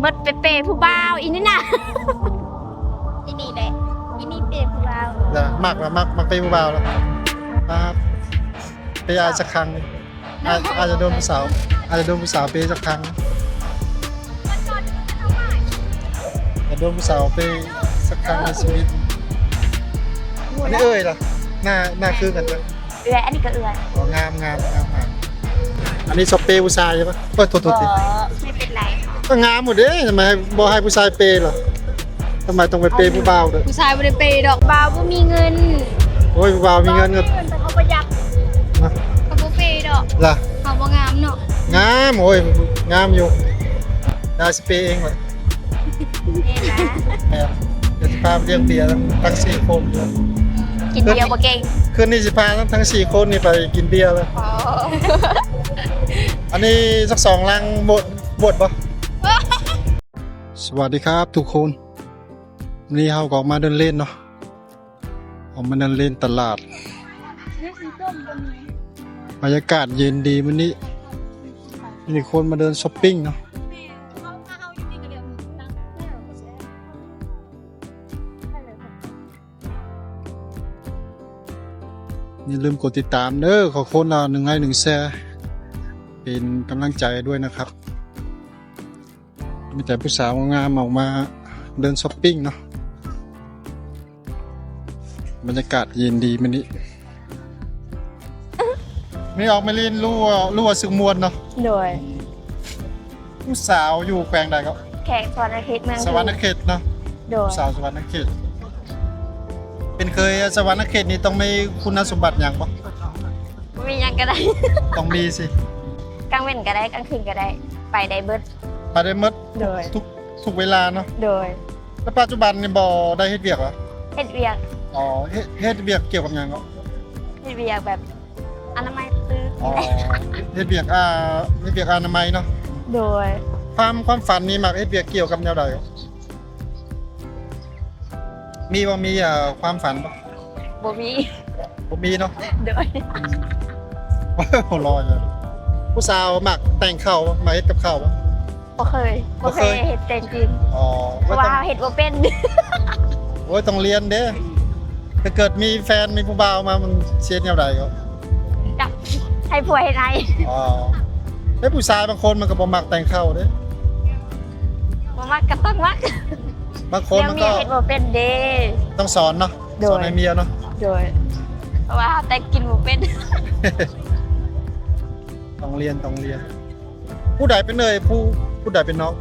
ໝົດໄປເປຜູ້ບ່າວອີນີ້ນະ. ອີນີ້ແຫຼະ ອີນີ້ເປຜູ້ບ່າວ. ລະມັກລະ ມັກ ມັກເປຜູ້ບ່າວລະ. ອ່າ ເປອ້າຍສັກຄັ້ງ. ອາດ ອາດຈະໂດນຜູ້ສາວ ອາດຈະໂດນຜູ້ສາວເປສັກຄັ້ງ. ອາດຈະໂດນຜູ້ສາວເປສັກຄັ້ງໃນຊີວິດ. ອັນນີ້ເອື້ອຍລະ? ໜ້າ ໜ້າຄືກັນເລີຍ. ເອື້ອຍ ອັນນີ້ກໍເອື້ອຍ. ອໍ ງາມ ງາມ ງາມ ງາມ. ອັນນີ້ຊອບເປຜູ້ຊາຍໃຊ່ປະ? ໂອ້ຍ ໂທດໆ ບໍ່ ບໍ່ເປັນໄລ. ກໍງາມໝົດເດ້ ທຳໄມບໍ່ໃຫ້ຜູ້ຊາຍເປລະ? ທຳໄມຕ້ອງໄປເປຜູ້ບ່າວເດີ? ຜູ້ຊາຍບໍ່ໄດ້ເປດອກ ບ່າວບໍ່ມີເງິນ. ໂອ້ຍ ຜູ້ບ່າວມີເງິນກໍ ເຂົາປະຢັດນະ ເຂົາບໍ່ເປດອກລະ. ເຂົາບໍ່ງາມເນາະ. ງາມ ໂອ້ຍ ງາມຢູ່. ດາຊິເປເອງວະ. ແມ່ນລະ. ແມ່ນ. ດຽວຊິພາໄປລ້ຽງເບຍທັງ ທັງສີ່ຄົນ. ກິນເບຍບໍ່ເກັ່ງ. ຄືນນີ້ຊິພາທັງ ທັງສີ່ຄົນນີ້ໄປກິນເບຍເລີຍ. ອໍ ອັນນີ້ສັກສອງລັງ ໝົດ ໝົດບໍ່? ສະຫວັດດີຄັບທຸກຄົນ. ມື້ນີ້ເຮົາກໍອອກມາເດີນເລ່ນເນາະ ອອກມາເດີນເລ່ນຕະຫຼາດ. ບັນຍາກາດເຢັນດີມື້ນີ້ ມີຄົນມາເດີນຊັອບປິງເນາະ. ຢ່າລືມກົດຕິດຕາມເດີ ຂໍຄົນລະໜຶ່ງໄລ ໜຶ່ງແຊ ເປັນກຳລັງໃຈດ້ວຍນະຄັບ. ມີແຕ່ຜູ້ສາວງາມໆອອກມາເດີນຊັອບປິງເນາະ. ບັນຍາກາດເຢັນດີມື້ນີ້. ນີ້ອອກມາຫຼິ້ນ ຮູ້ວ່າ ຮູ້ວ່າສຶກມ່ວນເນາະ. ໂດຍ. ຜູ້ສາວຢູ່ແຂວງໃດກໍ? ແຂວງສະຫວັນນະເຂດ ເມືອງ ສະຫວັນນະເຂດເນາະ. ໂດຍ. ຜູ້ສາວສະຫວັນນະເຂດ ເປັນເຄີຍ ສະຫວັນນະເຂດນີ້ຕ້ອງມີຄຸນສົມບັດຫຍັງບໍ່? ບໍ່ມີຫຍັງກໍໄດ້. ຕ້ອງມີຊິ. ກາງເວັນກໍໄດ້ ກາງຄືນກໍໄດ້ ໄປໄດ້ເບິດ. ໄປໄດ້ໝົດ. ໂດຍ. ທຸກ ທຸກເວລາເນາະ. ໂດຍ. ແລ້ວປັດຈຸບັນນີ້ບໍ່ໄດ້ເຮັດວຽກຫວາ? ເຮັດວຽກ. ອໍ ເຮັດ ເຮັດວຽກກ່ຽວກັບຫຍັງເນາະ? ເຮັດວຽກແບບອະນາໄມ. ອໍ ເຮັດວຽກ ອ່າ ເຮັດວຽກອະນາໄມເນາະ. ໂດຍ. ຄວາມ ຄວາມຝັນນີ້ມັກເຮັດວຽກກ່ຽວກັບແນວໃດ? ມີບໍ່ ມີ ເອີ ຄວາມຝັນບໍ່? ບໍ່ມີ. ບໍ່ມີເນາະ. ໂດຍ. ຫົວເລາະຢູ່. ຜູ້ສາວມັກແຕ່ງເຂົ້າ ມັກເຮັດກັບເຂົ້າບໍ່? ບໍ່ເຄີຍ ບໍ່ເຄີຍ ບໍ່ເຄີຍເຮັດແຕ່ງກິນ. ອໍ ເພາະວ່າເຮົາເຮັດບໍ່ເປັນ. ໂອ້ຍ ຕ້ອງລຽນເດ້ ຖ້າເກີດມີແຟນ ມີຜູ້ບ່າວມາ ມັນຊິເຮັດແນວໃດກໍ? ຈັກ ໃຫ້ຜົວເຮັດໃຫ້. ອໍ ແຕ່ຜູ້ຊາຍບາງຄົນມັນກໍບໍ່ມັກແຕ່ງເຂົ້າເດ້. ບໍ່ມັກກໍຕ້ອງມັກ. ບາງຄົນມັນກໍ ແນວເມຍເຮັດບໍ່ເປັນເດ້. ຕ້ອງສອນເນາະ. ໂດຍ. ສອນໃຫ້ເມຍເນາະ. ໂດຍ. ເພາະວ່າເຮົາແຕ່ງກິນບໍ່ເປັນ. ຕ້ອງລຽນ ຕ້ອງລຽນ. ຜູ້ໃດເປັນເອື້ອຍ ຜູ້ ຜູ້ໃດເປັນນ້ອງ?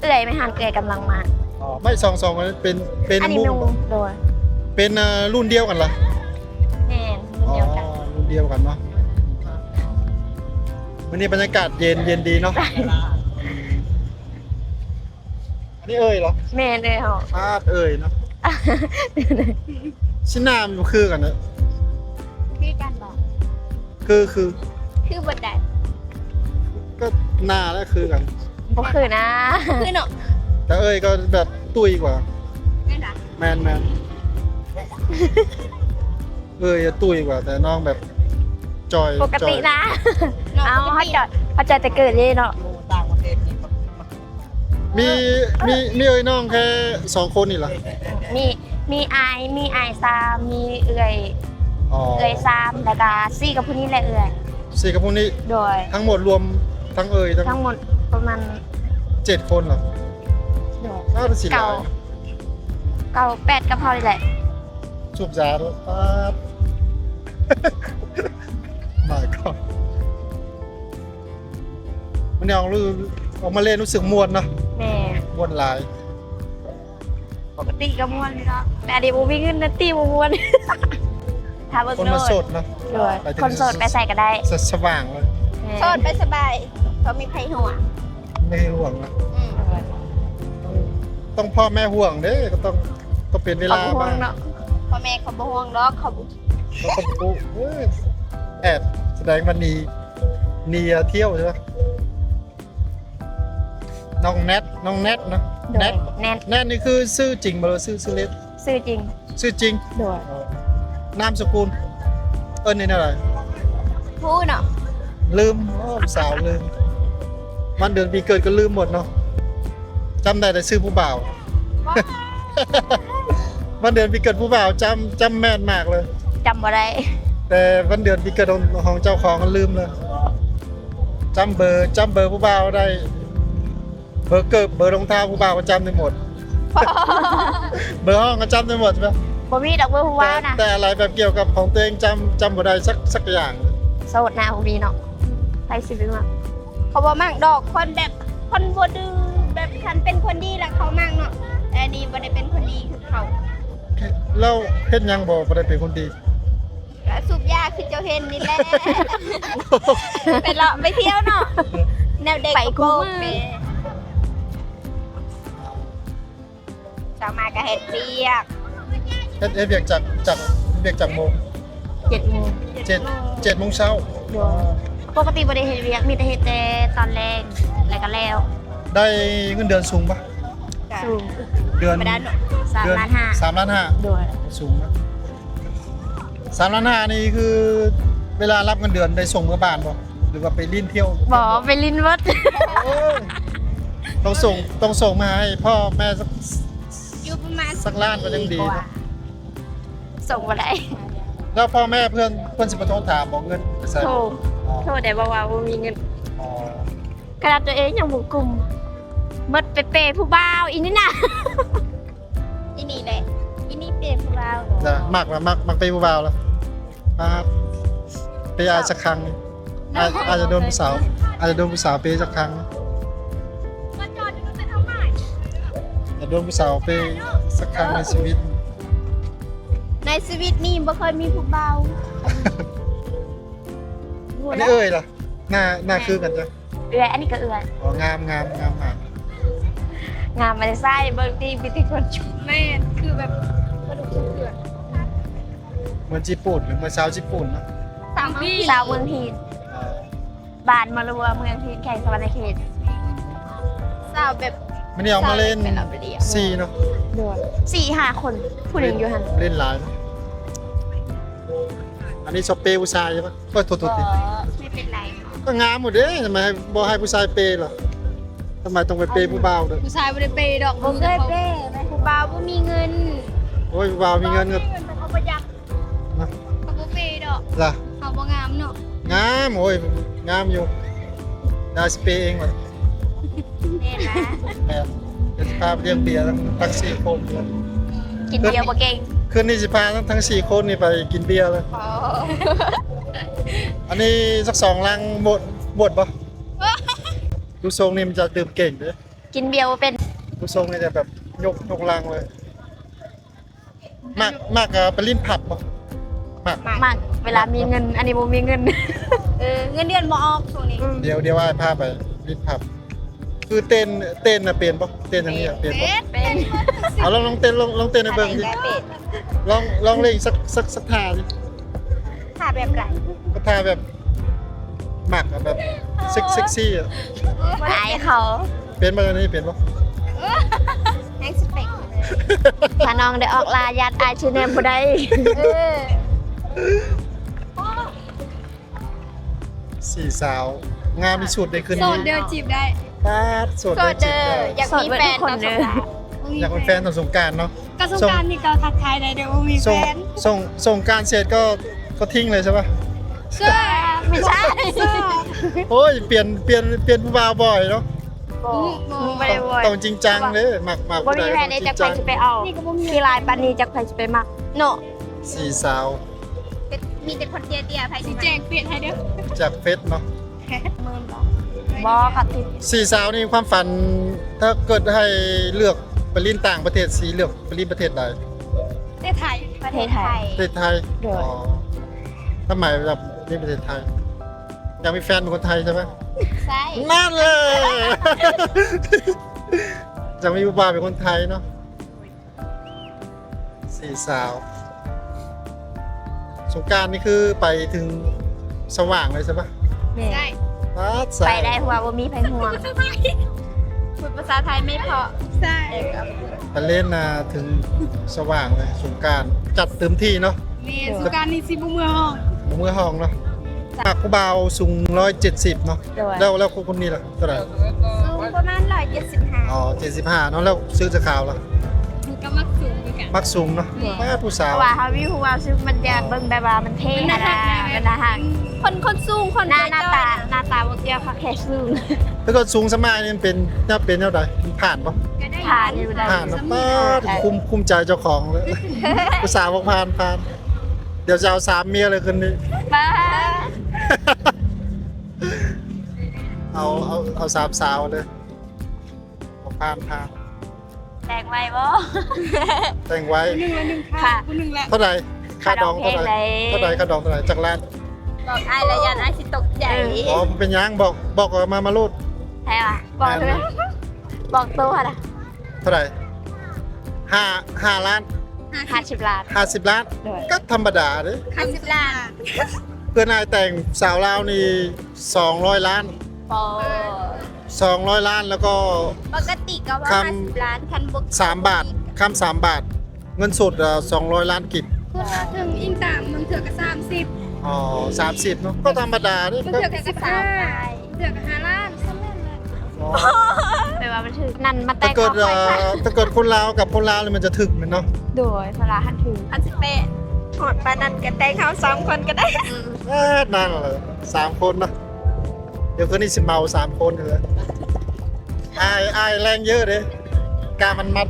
ເອື້ອຍ ແມ່ຫັ້ນ ເອື້ອຍກຳລັງມາ. ອໍ ໄມ້ສອງ ສອງ ເປັນ ເປັນ ອັນນີ້ ໝູ່ ແມ່ນ ໂດຍ. ເປັນ ເອີ ລຸ້ນດຽວກັນລະ? ແມ່ນ ລຸ້ນດຽວກັນ. ອໍ ລຸ້ນດຽວກັນເນາະ. ມື້ນີ້ບັນຍາກາດເຢັນ ເຢັນດີເນາະ. ອັນນີ້ເອື້ອຍເນາະ. ແມ່ນເອື້ອຍເຮົາ. ປາດ ເອື້ອຍເນາະ. ຊິໜ້າມັນບໍ່ຄືກັນເນາະ. ຄືກັນບໍ່? ຄື ຄື ຄືບໍ່ໄດ້ ກໍໜ້າລະຄືກັນ. ບໍ່ຄືນາ. ຄືເນາະ. ແຕ່ເອື້ອຍກໍແບບຕຸ້ຍກວ່າ. ແມ່ນລະ. ແມ່ນໆ. ເອື້ອຍຕຸ້ຍກວ່າ ແຕ່ນ້ອງແບບຈ່ອຍ ປົກກະຕິນະ. ເອົ້າ ເຮົາຈະ ເຮົາຈະແຕ່ເກີດເດ້ເນາະ. ມີ ມີ ມີເອື້ອຍນ້ອງແຄ່ສອງຄົນນີ້ລະ? ມີ ມີອ້າຍ ມີອ້າຍສາມ ມີເອື້ອຍ. ອໍ ເອື້ອຍສາມ ແລ້ວກະສີ່ກັບຜູ້ນີ້ແຫຼະເອື້ອຍ. ສີ່ກັບຜູ້ນີ້. ໂດຍ. ທັງໝົດລວມທັງເອື້ອຍ ທັງ ທັງໝົດປະມານເຈັດຄົນເນາະ. ໂດຍ. ອ້າວ ເກົ້າ ເກົ້າ ແປດກັບເຮົານີ້ແຫຼະ. ສູບຢາໂລດ. ປາດ My God. ມື້ນີ້ອອກ ອອກມາເລ່ນຮູ້ສຶກມ່ວນເນາະ. ແມ່ນ. ມ່ວນຫຼາຍ. ປົກກະຕິກໍມ່ວນຢູ່ເນາະ ແຕ່ອັນນີ້ບໍ່ມີເງິນນະຕິ ບໍ່ມ່ວນ. ຖ້າເບິ່ງ ຄົນມາໂສດເນາະ. ໂດຍ. ຄົນໂສດໄປໃສກໍໄດ້ ສະ ສະຫວ່າງເລີຍ. ແມ່ນ. ໂສດໄປສະບາຍ ບໍ່ມີໃຜຫ່ວງ. ໄມ່ໃຫ້ຫ່ວງເນາະ. ອືມ. ຕ້ອງພໍ່ແມ່ຫ່ວງເດ້ ກໍຕ້ອງ ຕ້ອງເປັນເວລາ. ເຂົາບໍ່ຫ່ວງເນາະ. ພໍ່ແມ່ເຂົາບໍ່ຫ່ວງດອກ ເຂົາບໍ່ ເຂົາບໍ່ ເອີຍ ແອບສະແດງວ່າໜີ ໜີທ່ຽວໃຊ່ປະ? ນ້ອງແນັດ ນ້ອງແນັດເນາະ. ໂດຍ. ແນັດ ແນັດ ແນັດນີ້ຄືຊື່ຈິງບໍ່ ຫຼືຊື່ ຊື່ເຫຼັ້ນ? ຊື່ຈິງ. ຊື່ຈິງ. ໂດຍ. ນາມສະກຸນ ເອີ້ນນີ້ແນວໃດ? ຮູ້ເນາະ. ລືມ. ໂອ້ ສາວລືມ ວັນເດືອນປີເກີດກໍລືມໝົດເນາະ. ຈຳໄດ້ແຕ່ຊື່ຜູ້ບ່າວ. ວັນເດືອນປີເກີດຜູ້ບ່າວຈຳ ຈຳແມ່ນມາກເລີຍ. ຈຳບໍ່ໄດ້. ແຕ່ວັນເດືອນປີເກີດຂອງ ຂອງເຈົ້າຂອງນັ້ນລືມເລີຍ. ຈຳເບີ ຈຳເບີຜູ້ບ່າວໄດ້. ເບີເກີບ ເບີລົງເທົ້າຜູ້ບ່າວກໍຈຳໄດ້ໝົດ. ເບີຫ້ອງກໍຈຳໄດ້ໝົດໃຊ່ໄໝ? ບໍ່ມີດອກເບີຜູ້ບ່າວນະ. ແຕ່ ແຕ່ອະໄລແບບກ່ຽວກັບຂອງຕົວເອງຈຳ ຈຳບໍ່ໄດ້ສັກ ສັກຢ່າງ. ໂສດນະ ບໍ່ມີເນາະ. ໃຜຊິໄປມັກ? ເຂົາບໍ່ມັກດອກ ຄົນແບບ ຄົນບໍ່ດື້ ແບບຄັນເປັນຄົນດີລະເຂົາມັກເນາະ. ແຕ່ອັນນີ້ບໍ່ໄດ້ເປັນຄົນດີຄືເຂົາ. ແລ້ວເຮັດຫຍັງບໍ່ ບໍ່ໄດ້ເປັນຄົນດີ? ກະສູບຢາຄືເຈົ້າເຫັນນີ້ແຫຼະ. ໄປເລາະໄປທ່ຽວເນາະ. ແນວເດັກ ໄປ ກໍ ກູ ໂປ ເປ. ເຊົ້າມາກະເຮັດວຽກ. ເຮັດ ເຮັດວຽກຈັກ ຈັກ ເຮັດວຽກຈັກໂມງ? ເຈັດໂມງ. ເຈັດ ເຈັດໂມງເຊົ້າ. ໂດຍ. ປົກກະຕິບໍ່ໄດ້ເຮັດວຽກ ມີແຕ່ເຮັດແຕ່ຕອນແລງ ແລ້ວກະແລ້ວ. ໄດ້ເງິນເດືອນສູງປະ? ສູງ. ເດືອນ ສາມລ້ານຫ້າ. ເດືອນ ສາມລ້ານຫ້າ. ໂດຍ. ສູງນະ. ສາມລ້ານຫ້ານີ້ຄືເວລາຮັບເງິນເດືອນໄດ້ສົ່ງເມືອບ້ານບໍ່ ຫຼືວ່າໄປຫຼິ້ນທ່ຽວ? ບໍ່ ໄປຫຼິ້ນເບິດ. ໂອ້ຍ ຕ້ອງສົ່ງ ຕ້ອງສົ່ງມາໃຫ້ພໍ່ແມ່ສັກ ຢູ່ປະມານ ສັກລ້ານກໍຍັງດີເນາະ. ສົ່ງບໍ່ໄດ້. ແລ້ວພໍ່ແມ່ເພື່ອນ ເພື່ອນຊິມາໂທຖາມບໍ່ ເງິນໄປໃສ? ໂທ ອໍ ໂທແຕ່ບອກວ່າບໍ່ມີເງິນ. ອໍ ຂະໜາດຕົວເອງຍັງບໍ່ກຸ້ມ ໝົດໄປເປຜູ້ບ່າວອີ່ນີ້ນະ. ອີ່ນີ້ແຫຼະ ອີ່ນີ້ເປຜູ້ບ່າວ. ນະ ມັກລະ ມັກ ມັກເປຜູ້ບ່າວລະ. ປາດ ເປອ້າຍສັກຄັ້ງ. ອາດ ອາດຈະໂດນຜູ້ສາວ ອາດຈະໂດນຜູ້ສາວເປສັກຄັ້ງ. ຢາກໂດນຜູ້ສາວເປສັກຄັ້ງໃນຊີວິດ. ໃນຊີວິດນີ້ບໍ່ເຄີຍມີຜູ້ບ່າວ. ອັນນີ້ເອື້ອຍລະ? ໜ້າ ໜ້າຄືກັນຈ້ະ. ເອື້ອຍ ອັນນີ້ກໍເອື້ອຍ. ອໍ ງາມ ງາມ ງາມມາກ. ງາມມາແຕ່ໃສ? ເບິ່ງຕິ ມີແຕ່ຄົນ ແມ່ນ ຄືແບບກະດູກເຄື່ອນ. ເມືອງຈີ່ປຸ່ນ ຫຼືເມືອງຊາວຈີ່ປຸ່ນເນາະ? ຊາວເມືອງພີນ. ຊາວເມືອງພີນ. ເອີ ບ້ານມະລົວ ເມືອງພີນ ແຂວງສະຫວັນນະເຂດ. ຊາວແບບ ມື້ນີ້ອອກມາຫຼິ້ນສີ່ເນາະ. ໂດຍ. ສີ່ຫ້າຄົນ ຜູ້ໜຶ່ງຢູ່ຫັ້ນ. ເຫຼັ້ນ ເຫຼັ້ນຫຼາຍເນາະ. ອັນນີ້ຊອບເປຜູ້ຊາຍໃຊ່ປະ? ໂອ້ຍ ໂທດໆ ບໍ່ ບໍ່ເປັນໄລ. ກໍງາມໝົດເດ້ ທຳໄມບໍ່ໃຫ້ຜູ້ຊາຍເປລະ? ທຳໄມຕ້ອງໄປເປຜູ້ບ່າວເດີ? ຜູ້ຊາຍບໍ່ໄດ້ເປດອກ. ບໍ່ເຄີຍເປ. ຜູ້ບ່າວບໍ່ມີເງິນ. ໂອ້ຍ ຜູ້ບ່າວມີເງິນກໍ ເຂົາບໍ່ຢາກ ນະ ເຂົາບໍ່ເປດອກລະ. ເຮົາບໍ່ງາມເນາະ. ງາມ ໂອ້ຍ ງາມຢູ່. ດາຊິເປເອງວະ. ແມ່ນລະ. ແມ່ນ. ດຽວຊິພາໄປລ້ຽງເບຍທັງ ທັງສີ່ຄົນ. ກິນເບຍບໍ່ເກັ່ງ. ຄືນນີ້ຊິພາທັງ ທັງສີ່ຄົນນີ້ໄປກິນເບຍເລີຍ. ອໍ ອັນນີ້ສັກສອງລັງໝົດ ໝົດບໍ່? ດູຊົງນີ້ມັນຈະດື່ມເກັ່ງເດ້. ກິນເບຍບໍ່ເປັນ. ຜູ້ຊົງນີ້ຈະແບບຍົກ ຍົກລັງເລີຍ. ມັກ ມັກ ເອີ ໄປຫຼິ້ນຜັບບໍ່? ມັກ ມັກ ເວລາມີເງິນ. ອັນນີ້ບໍ່ມີເງິນ. ເອີ ເງິນເດືອນບໍ່ອອກຊ່ວງນີ້. ອືມ ດຽວ ດຽວອ້າຍພາໄປຫຼິ້ນຜັບ. ຄືເຕັ້ນ ເຕັ້ນນະເປັນບໍ່? ເຕັ້ນອັນນີ້ເປັນບໍ່? ເປັນ ເປັນ. ເອົາ ລອງ ລອງເຕັ້ນ ລອງ ລອງເຕັ້ນໃຫ້ເບິ່ງ. ລອງ ລອງເລັ່ງສັກ ສັກ ສັກທ່າ. ທ່າແບບໃດ? ທ່າແບບ ມັກອະ ແບບເຊັກ ເຊັກຊີ້ອະ. ອາຍເຂົາ. ເປັນບໍ່ ອັນນີ້ເປັນບໍ່? ແຮງສະເປັກ. ຖ້ານ້ອງໄດ້ອອກລ່າ ຢ້ານອາຍຊິແນມບໍ່ໄດ້. ເອີ ສີ່ສາວງາມທີ່ສຸດໃນຄືນນີ້. ໂສດເດີ ຈີບໄດ້. ປາດ ໂສດເດີ ໂສດເດີ ຈີບໄດ້. ຢາກມີແຟນຕອນສົງການ. ຢາກມີແຟນຕອນສົງການເນາະ. ກໍສົງການນີ້ກໍທັກທາຍໄດ້ເດີ ບໍ່ມີແຟນ. ສົງ ສົງ ສົງການເສັດກໍ ກໍຖິ້ມເລີຍໃຊ່ປະ? ເຊື່ອ ບໍ່ໃຊ່. ໂອ້ຍ ປ່ຽນ ປ່ຽນ ປ່ຽນຜູ້ບ່າວບ່ອຍເນາະ. ບໍ່ ບໍ່ໄດ້ບ່ອຍ. ຕ້ອງຈິງຈັງເດ້. ມັກ ມັກ ບໍ່ມີແຟນເດ້ ຈັກໃຜຊິໄປເອົາ. ຂີ້ລ້າຍປານນີ້ ຈັກໃຜຊິໄປມັກເນາະ. ສີ່ສາວ ມີແຕ່ຄົນເຕ້ຍໆ ໃຜຊິແຈກເຟສໃຫ້ເດີ. ແຈກເຟສເນາະ. ບໍ່ ເຂົາຕິດ. ສີ່ສາວນີ້ຄວາມຝັນ ຖ້າເກີດໃຫ້ເລືອກໄປຫຼິ້ນຕ່າງປະເທດ ຊິເລືອກໄປຫຼິ້ນປະເທດໃດ? ປະເທດໄທ. ປະເທດໄທ. ປະເທດໄທ. ໂດຍ. ອໍ ທຳໄມແບບຫຼິ້ນປະເທດໄທ? ຢາກມີແຟນເປັນຄົນໄທໃຊ່ໄໝ? ໃຊ່. ນັ້ນແຫຼະ ຢາກມີຜູ້ບ່າວເປັນຄົນໄທເນາະ. ສີ່ສາວ ສົງການນີ້ຄືໄປເຖິງສະຫວ່າງເລີຍໃຊ່ປະ? ແມ່ນ. ປາດ ໄປໄດ້ ເພາະວ່າບໍ່ມີໃຜຫ່ວງ. ພູດພາສາໄທໄມ່ເພາະ. ໃຊ່. ໄປຫຼິ້ນນະ ເຖິງສະຫວ່າງເລີຍ. ສົງການຈັດເຕັມທີ່ເນາະ. ແມ່ນ. ສົງການນີ້ຊິບໍ່ເມືອຫ້ອງ. ບໍ່ເມືອຫ້ອງເນາະ. ມັກຜູ້ບ່າວສູງຮ້ອຍເຈັດສິບເນາະ. ໂດຍ. ແລ້ວ ແລ້ວຄົນນີ້ລະເທົ່າໃດ? ສູງປະມານຮ້ອຍເຈັດສິບຫ້າ. ອໍ ເຈັດສິບຫ້າເນາະ. ແລ້ວຊື້ເສື້ອຂາວລະ? ກໍມັກສູງຄືກັນ. ມັກສູງເນາະ. ແມ່ນ. ປ້າ ຜູ້ສາວ ເພາະວ່າເຮົາມີຮູ້ວ່າ ມັນຢາກເບິ່ງແບບວ່າມັນເທ່ຫັ້ນນະ ມັນໜ້າຮັກ. ມັນໜ້າຮັກ. ຄົນ ຄົນສູງ ຄົນ ໜ້າ ໜ້າຕາ ໜ້າຕາບໍ່ກ່ຽວ ເຂົາແຄ່ສູງ. ຖ້າເກີດສູງສະມາຍນີ້ ມັນເປັນ ເປັນແນວໃດ? ມັນຜ່ານບໍ່? ຜ່ານຢູ່. ຜ່ານເນາະ. ປ້າ ເອີ ຄຸ້ມ ຄຸ້ມໃຈເຈົ້າຂອງເລີຍ. ຜູ້ສາວບອກຜ່ານ ຜ່ານ. ດຽວຈະເອົາສາມເມຍເລີຍຄືນນີ້. ປ້າ ເອົາ ເອົາ ເອົາສາມສາວເລີຍ. ບໍ່ຜ່ານ ຜ່ານ. ແຕ່ງໄວບໍ່? ແຕ່ງໄວ. ຜູ້ໜຶ່ງລະໜຶ່ງ ຄ່າ ຜູ້ໜຶ່ງລະ. ເທົ່າໃດ? ຄ່າດອງເທົ່າໃດ? ເທົ່າໃດ? ຄ່າດອງເທົ່າໃດ? ຈັກລ້ານ? ບອກອ້າຍລະ ຢ້ານອ້າຍຊິຕົກໃຈ. ເອີ ບໍ່ເປັນຫຍັງ. ບອກ ບອກມາ ມາໂລດ. ໃຊ່ຫວາ? ບອກເລີຍ. ບອກໂຕຫັ້ນນະ. ເທົ່າໃດ? ຫ້າ ຫ້າລ້ານ. ຫ້າສິບລ້ານ. ຫ້າສິບລ້ານ. ໂດຍ. ກໍທຳມະດາເດ້. ຫ້າສິບລ້ານ. ເພື່ອນອ້າຍແຕ່ງສາວລາວນີ້ ສອງຮ້ອຍລ້ານ. ປອ ສອງຮ້ອຍລ້ານ. ແລ້ວກໍ ປົກກະຕິກໍວ່າ ຫ້າສິບລ້ານ ຄັນບໍ່ ສາມບາດ ຄຳສາມບາດ. ເງິນສົດ ເອີ ສອງຮ້ອຍລ້ານກີບ. ຄົນລະເຖິງ ອີງຕາມ ບາງເທື່ອກໍສາມສິບ. ອໍ ສາມສິບເນາະ. ກໍທຳມະດາເດ້. ບາງເທື່ອກໍສິບຫ້າ ບາງເທື່ອກໍຫ້າລ້ານ ສ່ຳນັ້ນແຫຼະ. ອໍ ແປວ່າມັນຖືກນັ້ນມາແຕ່ງ. ຖ້າເກີດ ເອີ ຖ້າເກີດຄົນລາວກັບຄົນລາວນີ້ ມັນຈະຖືກແມ່ນເນາະ? ໂດຍ. ຄົນລາວຫັ້ນຖືກ. ຄັນຊິແປະຮອດປານນັ້ນ ກໍແຕ່ງເຮົາສາມຄົນກໍໄດ້. ອືມ. ເອີ ນັ້ນແຫຼະ ສາມຄົນເນາະ. ດຽວຄືນນີ້ຊິເມົາສາມຄົນເລີຍ. ອ້າຍ ອ້າຍແຮງເຢີເດ້. ກ້າມັນມັດ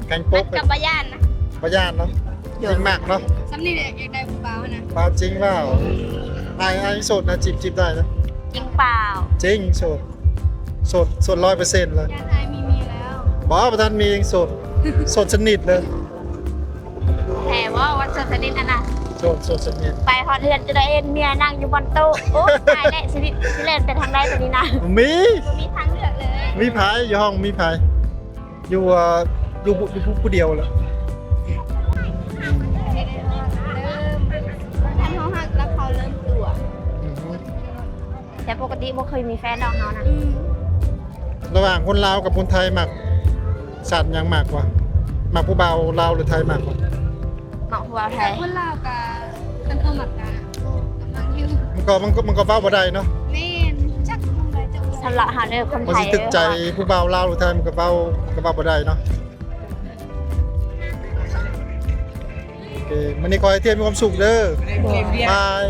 ແຂງປົກ. ມັນກໍບໍ່ຢ້ານນະ. ບໍ່ຢ້ານເນາະ. ໂດຍ. ຈິງມັກເນາະ. ສ່ຳນີ້ແຫຼະ ຢາກໄດ້ຜູ້ບ່າວນະ. ບ່າວຈິງເວົ້າ. ອ້າຍ ອ້າຍໂສດນະ. ຈີບ ຈີບໄດ້ນະ. ຈິງເປົ່າ? ຈິງ. ໂສດ ໂສດ ໂສດຮ້ອຍເປີເຊັນເລີຍ. ຢ້ານອ້າຍມີເມຍແລ້ວ. ບໍ່ ບໍ່ທັນມີ. ຍັງໂສດ ໂສດສະໜິດເລີຍ. ແທ້ບໍ່? ວັນເກີດສະໜິດຫັ້ນນະ. ໂສດ ໂສດສະໜິດ. ໄປຮອດເຮືອນຈະໄດ້ເຫັນເມຍນັ່ງຢູ່ບ່ອນໂຕະ. ໂອ້ຍ ຕາຍແລ້ວ ຊີວິດຊິແລ່ນໄປທາງໃດບັດນີ້ນະ. ມີ ບໍ່ມີທາງເລືອກເລີຍ. ມີໃຜຢູ່ຫ້ອງ? ມີໃຜ? ຢູ່ ເອີ ຢູ່ ຢູ່ຜູ້ດຽວລະ. ຄັນເຮົາຮັກແລ້ວ ເຂົາເລີ່ມຕົວະ. ອືມ. ແຕ່ປົກກະຕິບໍ່ເຄີຍມີແຟນດອກເຮົານະ. ອືມ. ລະຫວ່າງຄົນລາວກັບຄົນໄທ ມັກສັດຫຍັງມາກກວ່າ? ມັກຜູ້ບ່າວລາວ ຫຼື ໄທມາກກວ່າ? ມັກຜູ້ບ່າວໄທ. ຄົນລາວກໍຄັນເຂົາມັກກໍມັກຢູ່. ມັນກໍ ມັນກໍ ມັນກໍເວົ້າບໍ່ໄດ້ເນາະ. ແມ່ນ. ຈັກມັນໄດ້ຈັກ. ສຳລັບເຮົາເດີ ຄົນໄທ ມັນຊິຖືກໃຈຜູ້ບ່າວລາວ ຫຼື ໄທ ມັນກໍເວົ້າ ກໍເວົ້າບໍ່ໄດ້ເນາະ. ໂອເຄ ມື້ນີ້ຂໍໃຫ້ທ່ຽວມີຄວາມສຸກເດີ. ບາຍ.